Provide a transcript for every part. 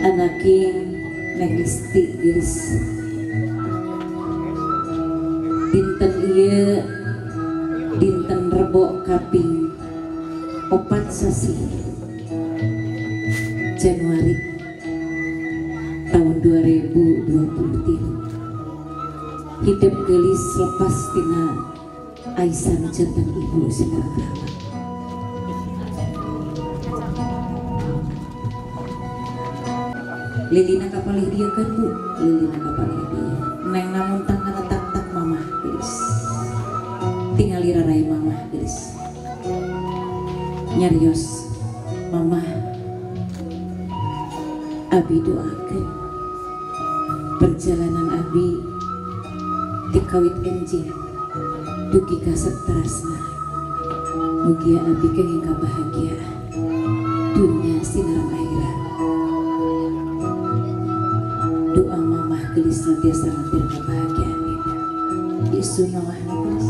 Anaking Neng Listi geus dinten ieu dinten Rebo kaping 4 sasi Januari tahun 2023 hidup gelis lepas tina aisan jantan ibu sinareng rama. Lilina kapalih dia kan bu, lilina kapalih dia. Neng namun tangkana tak mamah gelis, tinggal lirarai mamah gelis. Nyarios mamah, abi doakan perjalanan abi dikawit enjing dugi ka saterasna. Mugia abi kenging kabahagiaan dunia sinareng akhirat. Doa mamah gelis tiasa ngantir kebahagiaan kita. Isu mamah gelis.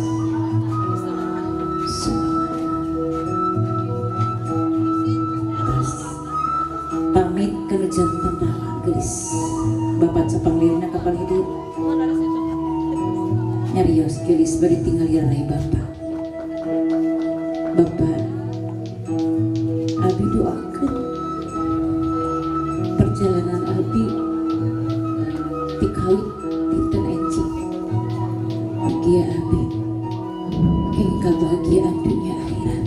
Terus pamit ke jantan rawa gelis. Bapak cepang lirina kapal hidup. Nyarios gelis bari tinggal liranai bapak. Bapak abi doakan perjalanan abi dikawit dinten enjing. Mugia abi kenging kebahagiaan dunia akhirat.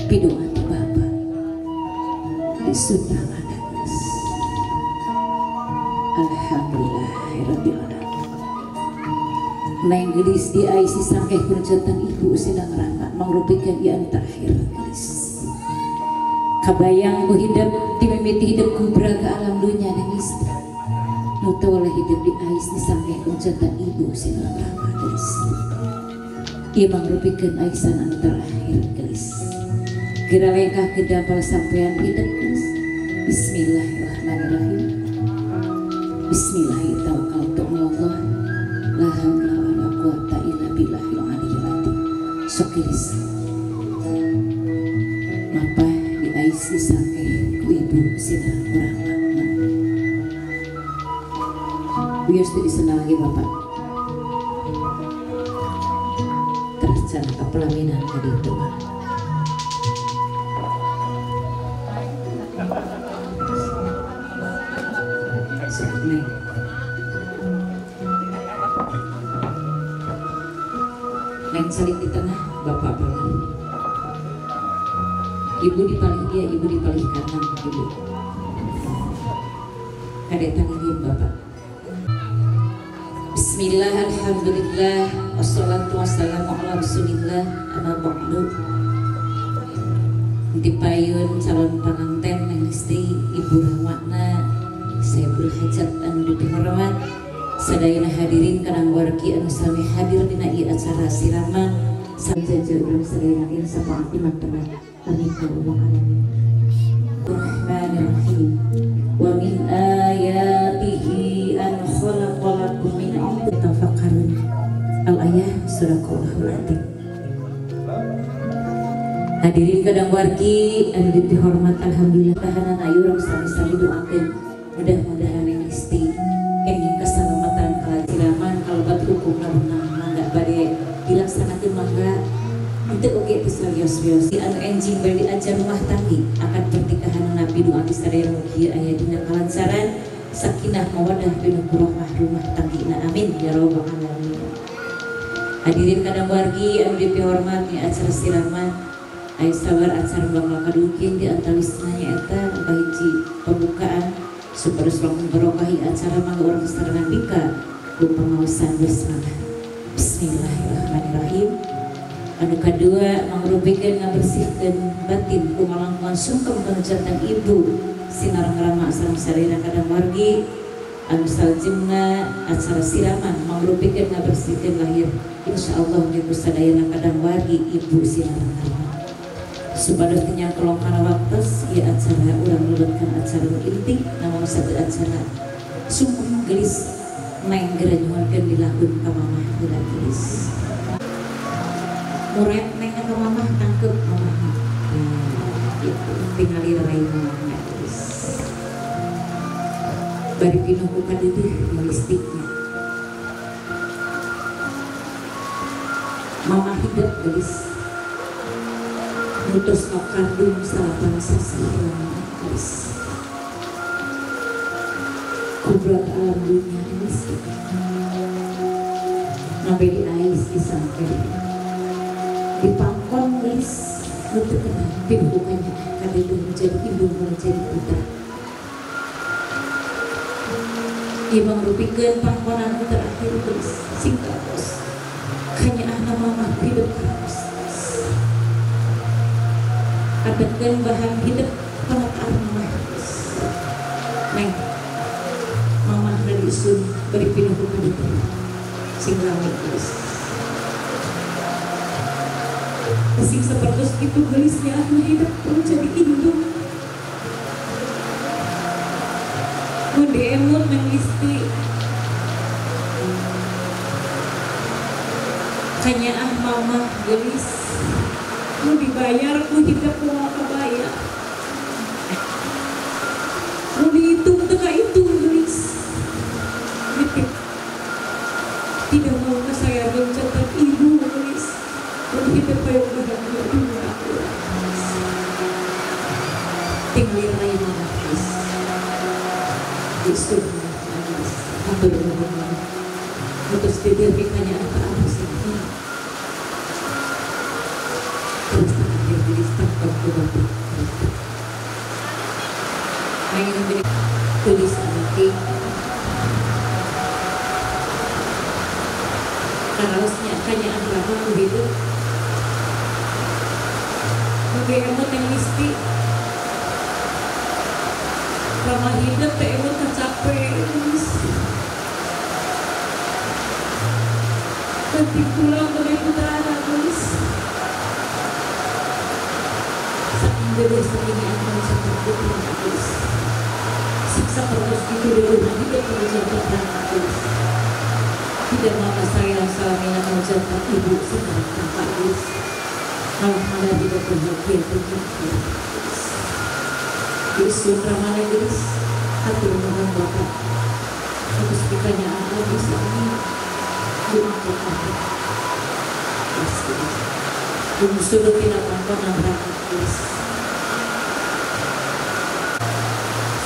Pidoa ti bapak disunah gelis. Alhamdulillahirabbil alamin. Neng gelis di aisi sangkeh kun jantan ibu sinang rama mangrupikeun ieu anu terakhir gelis. Kabayang ku hidup timimiti hidup kubra ke alam dunya neng istri. Nu teu oleh hidup di ais di sangkeh kun jantan ibu sinang rama gelis. Ieu mangrupikeun aisan anu terakhir gelis. Geura lengkah ke dampal sampean hidup gelis. Bismillahirrahmanirrahim. Bismillahirrahmanirrahim. La haula wala quwata illa billahil aliyyil azim. Sok gelis. Mapah di ais di sangkeh ku ibu sinareng rama. Wios teu disenang lagi bapak. Terus cara kapelaminan ka ditu mah. Sok neng. Neng saling di tengah, bapak paling. Ibu di paling dia, ibu di paling kanan, ibu. Kadek tangan bapak. Bismillah, alhamdulillah, wassalatu wassalamu ala rasulillah, amma ba'du. Dipayun calon panganten Neng Listi, Ibu Rahmatna, Saibul Hajat anu dipihormat, sadayana hadirin kadang wargi anu sami hadir dina ieu acara siraman, sajaja urang sadayana ieu sapaati martabat. Amin ya rabbal alamin. Rahmanirrahim. Wa min ayatihi an khalaqalakum min anfusikum tafakkarun. Al-ayah surahul Azim. Hadirin kadang wargi anu dihormat, alhamdulillah tahanan ayu urang sami-sami doakeun mudah-mudahan Neng Listi kenging keselamatan kalajilaman kalebat hukumna menang mangga bade dilaksanakeun mangga henteu oge teu serius-serius anu enjing bade diajar rumah tanggi akad pernikahan Nabi doa sadaya mugi aya dina kalancaran sakinah mawaddah warahmah rumah tanggina, amin ya rabbal alamin. Hadirin kadang wargi anu dipihormat di acara siraman aya sabar acara bakal kadukin di antawisna nyaeta kahiji pembukaan supados langkung barokahi acara mangga urang sarengan pika ku pengaosan basmalah. Bismillahirrahmanirrahim. Anu kadua mangrupikeun ngabersihkeun batin ku ngalangkungan sungkem kana jantan ibu sinareng rama sareng sadayana kadang wargi anu salajengna acara siraman mangrupikeun ngabersihkeun lahir insyaallah ku sadayana kadang wargi ibu sinareng rama. Supados teu nyangkelong kana waktos ieu acara urang lebetkeun acara nu inti namun satu acara sungkem gelis neng geura nyuhunkeun dilahun ka mamah heula gelis. Muret neng ka mamah tangkep mamah. Gitu tinggal lirai mamah gelis. Bari pinuh ku kadeudeung listiknya. Mama hidup gelis. Mutus no kandung salapan sasih lama gelis. Kubrat alam dunia gelis. Nabe di ais disangke. Dipangkon gelis. Nutu kena pinuh bukannya kadeudeung menjadi indung menjadi putra. Ieu mangrupikeun pangkonan terakhir gelis sing kaos. Kanyaahna mama hidup kaos. Abetkeun bahan hidup pamataan mama gelis. Neng mama dari isun beri pinuh ku kaditu. Sing rame gelis. Sing sapertos kitu gelis nyaahna hidup menjadi indung. Mun diemut nang isti kanyaah mama gelis nu dibayar ku hidup moal kabayar nu dihitung teu kahitung gelis nitip tidak mau saya jantan ibu gelis mun hidup hoyong bahagia dunia akhirat tinggal rai mama gelis. Isun nangis, hatur nuhun mama. Terus tidur pikanya apa apa sih? Terus terakhir gelis tangkap ke bapak. Main beri tulis anti. Karaosnya kanya apa begitu? Bagaimana yang isti? Lama hidup teh emut capek gelis. Nanti pulang dari putara gelis. Saking gede saking akan sampai putra gelis. Siksa terus itu dulu hidup menjadi gelis. Tidak mama saya salamina menjadi ibu sekarang tanpa gelis. Malah malah tidak bahagia dunia. Isun ramana gelis, hatur nuhun bapak. Terus pikanya Allah bisa ini doakan aku. Bungsu tina pangkonan rakyat gelis.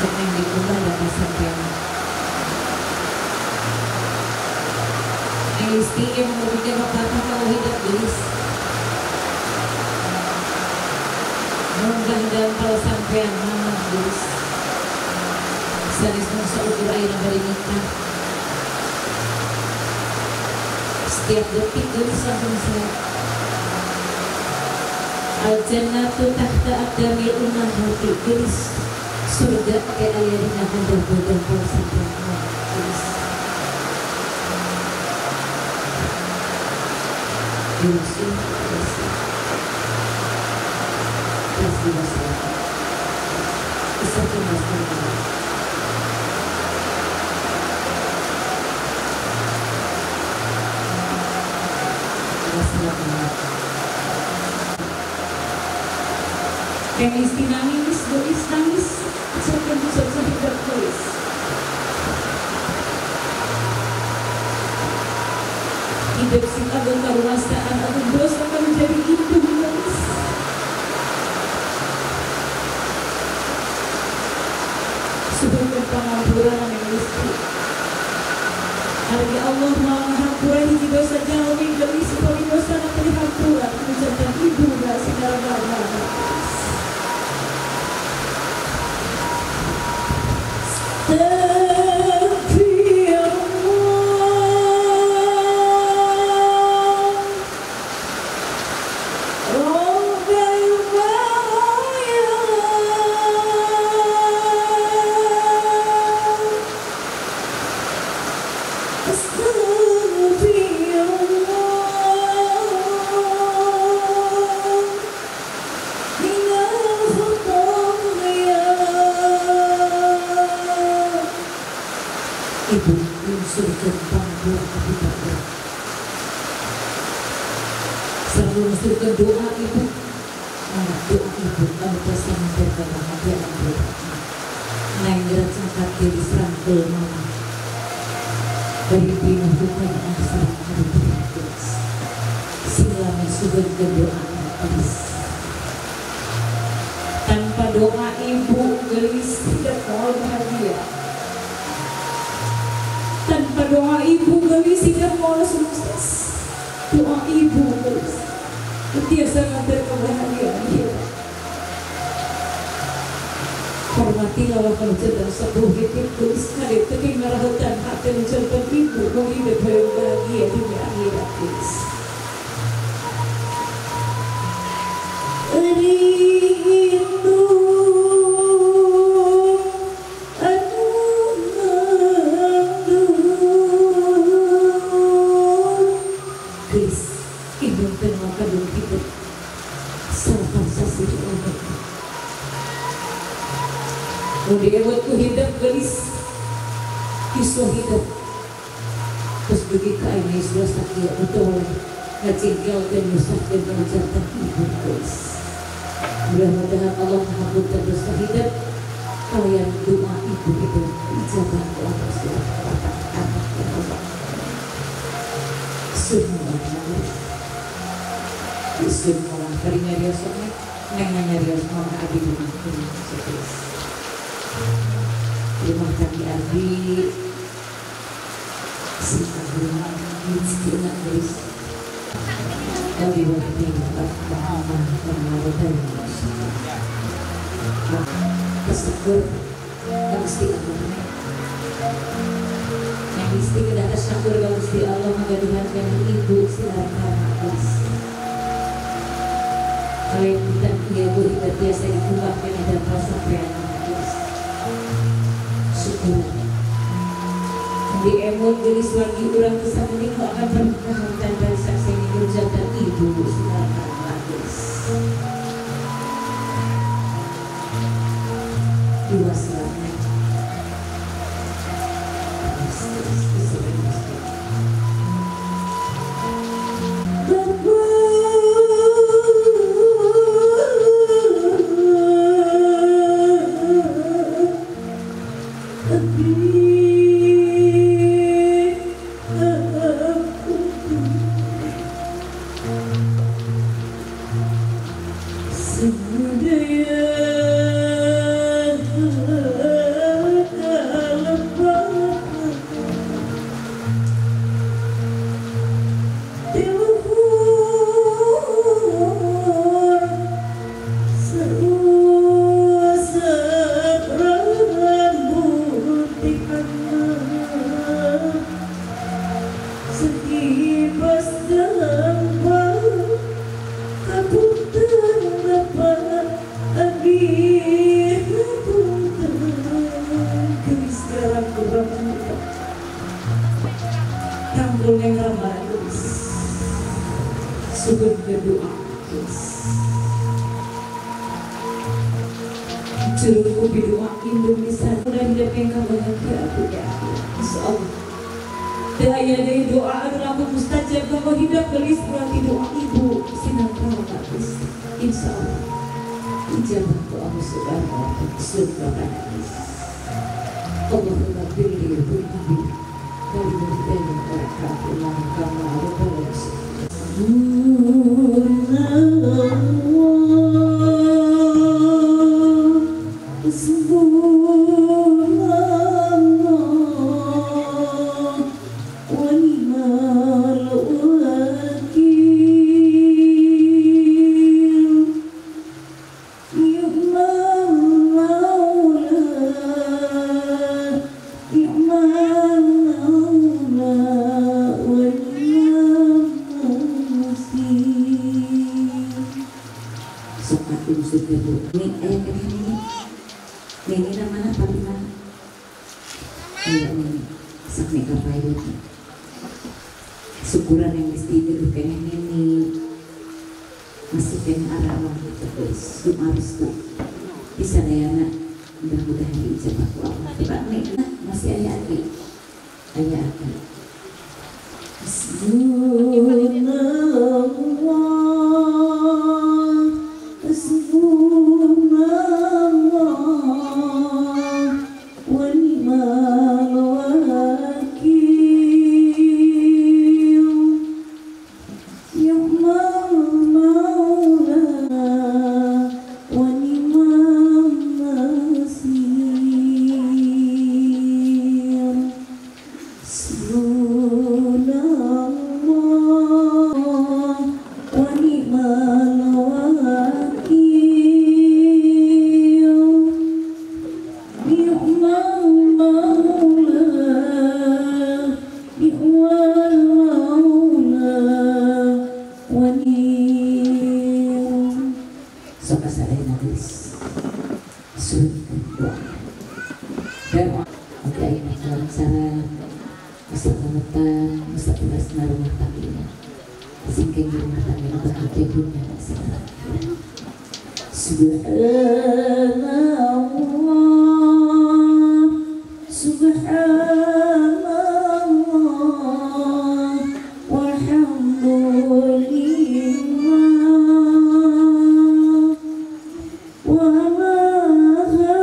Seneng dikumbah dan sampean. Isti yang memberikan bapak kalau hidup gelis. Munggah dan kalau sampean mama gelis. Sanes mung saukur ayeuna bari nikah. Setiap detik gelis langsung saya. Al jannatu tahta aqdamil ummahati gelis. Surga ke aya dina handap badan kalau sampean mama gelis. Diusin gelis. Yang isti nangis, gelis nangis, sampai busuk hidup gelis. Hidup sing agung karuasaan agung dosa akan menjadi hidup gelis. Sebagai pangampuran yang isti. Harga Allah maha hampura hiji dosa jalmi gelis upami dosa na teu dihampura menjadi ibu da segala galana. Ibu unsurkan panggung kepada selalu unsurkan doa ibu, doa ibu anu terasa menjaga bahagia dan berkah. Neng gerak singkat diri serangkul rangkul mama. Dari dina bukan asal gelis. Silami sugan ke doa gelis. Tanpa doa ibu gelis tidak mau bahagia. Tanpa doa ibu gelis tidak mau sukses. Doa ibu gelis tiasa nganter kebahagiaan hidup. Hormatilah waktu dan sepuh hidup gelis kadek teki ngarahutan hati ucapan ibu mau hidup bahagia dunia akhirat gelis. Rindu anu ngandung gelis ibu teu kadung hidup salapan sasih umur. Mudiewat ku hidup gelis kisah hidup terus bagi ka aing yuswa sakieu betul ngacingkel dan nyusahkeun ucapan ibu gelis. Mudah-mudahan Allah mengabulkan dosa hidup kalian doa ibu hidup ijabah ku Allah Subhanahu wa ta'ala. Ya Allah semua bari nyarios neng nyarios mama abi rumah rumah kaki abi si rumah miskin gelis dari waktu kesyukur Gusti Allah yang isti kedah kesyukur Gusti Allah menggaduhankan ibu silakan gelis. Kalian kita iya bu tidak biasa dikumpulkan dan rasa gelis. Syukur di emon gelis lagi urang kesamuning akan pernikahan dan saksi ini ibu silakan gelis. Dua selamat. Sugan berdoa gelis. Curug berdoa Indonesia dan hidup yang bahagia dunia akhirat. Insyaallah. Daya dari doa anu lamun mustajab bahwa hidup gelis berarti doa ibu sinangka gelis. Insyaallah. Ijabah ku Allah Subhanahu wa ta'ala. Allahumma birri bi dari syukuran yang mesti dulu pengen ini masih pengen arah terus restu bisa dayana mudah-mudahan diijabah ku Allah. Pak masih ayah aki ayah aki. Hasbunallah wa ni'mal Sok kasadayana geus suhunkeun doa. Dan oke ayeuna kalancaran keselamatan masa rumah tangga sing kenging rumah tangga bahagia dunia dan akhirat. Subhanallah, subhanallah, walhamdulillah, wala haula wala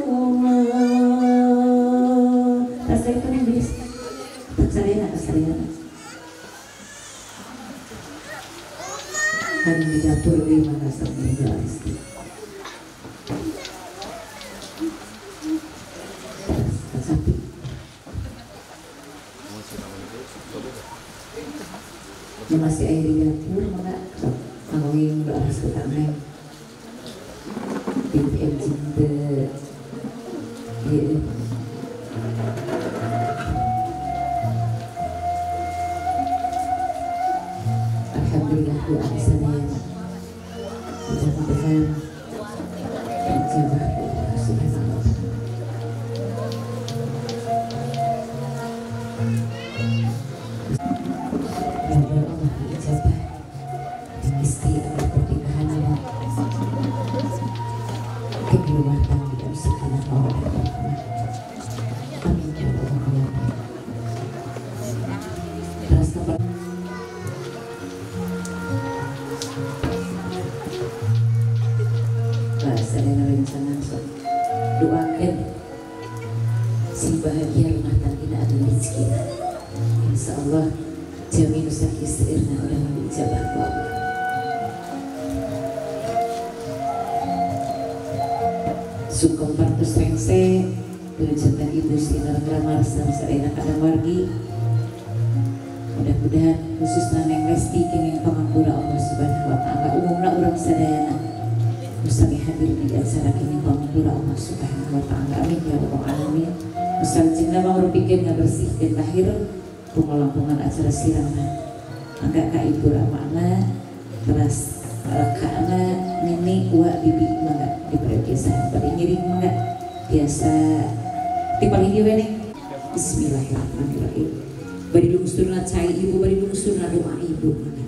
quwwata. Rasa itu nih bis, tak sadayana. Kami di dapur di mana sampai Aristi. Sapi. Masih air di dapur, maka kami doa suka neng. BBM cinta. Alhamdulillah doa sadayana. Mudah-mudahan dijabah Allah Subhanahu wa Ta'ala. Mudah-mudahan Allah diijabah istri atau pernikahan yang ke rumah tangga sakinah mawaddah warahmah. Amin ya rabbal alamin. Terus sadayana rencana sok doakeun sing bahagia rumah tangga anu rezeki. Insyaallah jamin sakieu seueurna urang diijabah ku Allah. Sugeng partos rengse tujuan ibu sinar gramar sadayana kadang wargi. Mudah-mudahan khususna Neng Resti kenging pangampura Allah Subhanahu wa Ta'ala, umumna urang sadayana usami hadir di acara kini pangampura Allah Subhanahu wa Ta'ala. Amin ya rabbal alamin. Salajengna mangrupikeun ngabersihkeun lahir pengalangkungan acara siraman. Angga ka ibu ramana teras rakaana nini uwa bibi mangga diberi biasa bari ngiring mangga biasa ti paling dieu we. Bismillahirrahmanirrahim. Bari lungsurna cai ibu, bari lungsurna doa ibu mangga.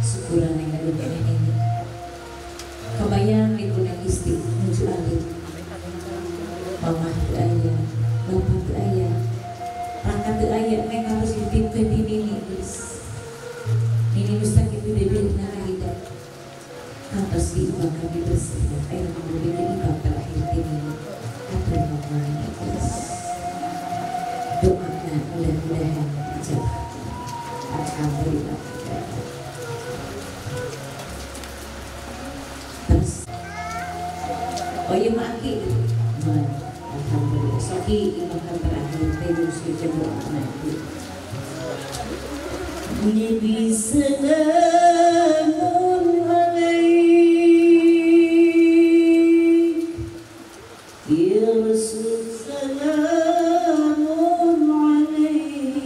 Syukuran yang ada ini. Kebayang itu yang istri. Ayo memberikan ibab terakhir ini atur nuhun ikhlas. Doa mudah-mudahan dijawab. Alhamdulillah. Terus, oh iya maki, alhamdulillah. Soki ibab terakhir terus dijawab nanti. Nabi salamun alaik, ya Rasul salamun alaik,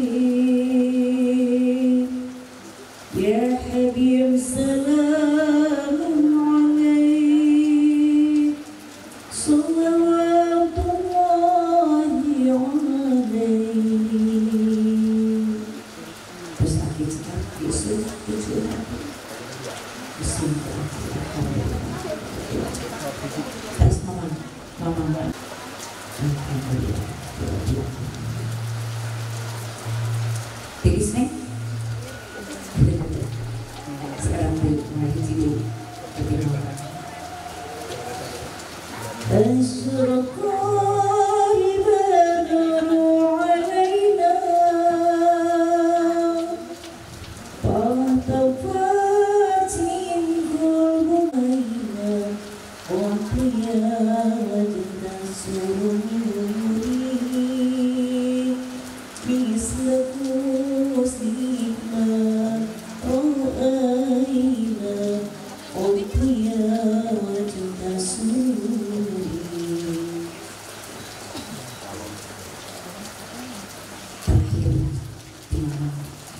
ya Habib salamun alaik, salawatullahi alaik. Terus mama, mama, alhamdulillah. Tiris nih. Sekarang mulai hiji dulu.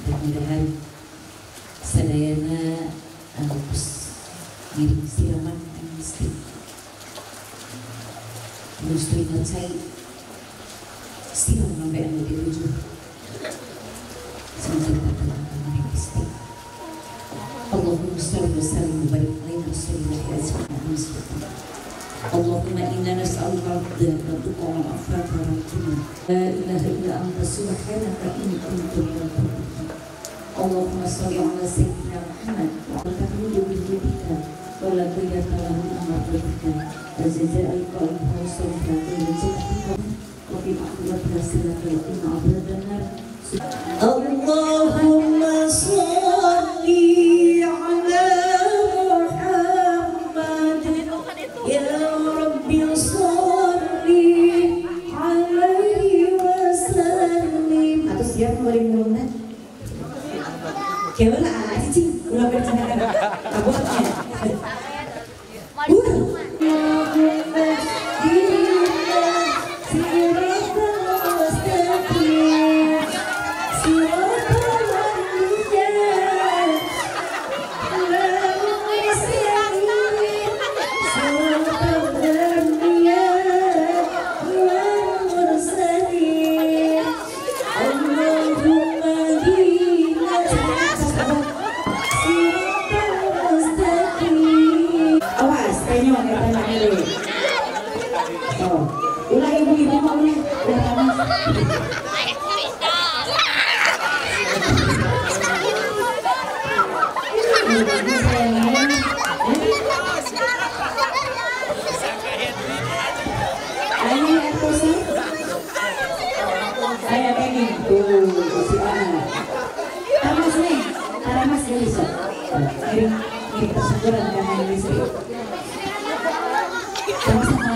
Mudah-mudahan sadayana anu ngiring siraman anu gusti cai siram sampai anu dituju cinta teman Gusti. Allahumma shalli wa sallim wa barik ala rasulillah ajma'in. Allahumma inna nas'aluka al-huda wa tuqa wal afafa wal ghina. La ilaha illa anta subhanaka inni kuntu minadh dhalimin. Allahumma shalli ala sayyidina Muhammad wa ala alihi wa la tuyyata lahu amradika wa jazaa'al qawmi wa fi akhirati hasanatan wa qina adzabannar. Allahumma shalli ala Muhammad, ya Rabbi shalli alaihi wa sallim. Atau siap kemarin mulungna? Kewala cicing, ulah bercanda abotnya. Ulah ibu-ibu mau ulah, ulah panas. Ayo aku sih. Saya pengen tuh si Ana. Tamas nih, taramas gelis. Ngiring ngiring kesyukuran karena istri. Sama-sama.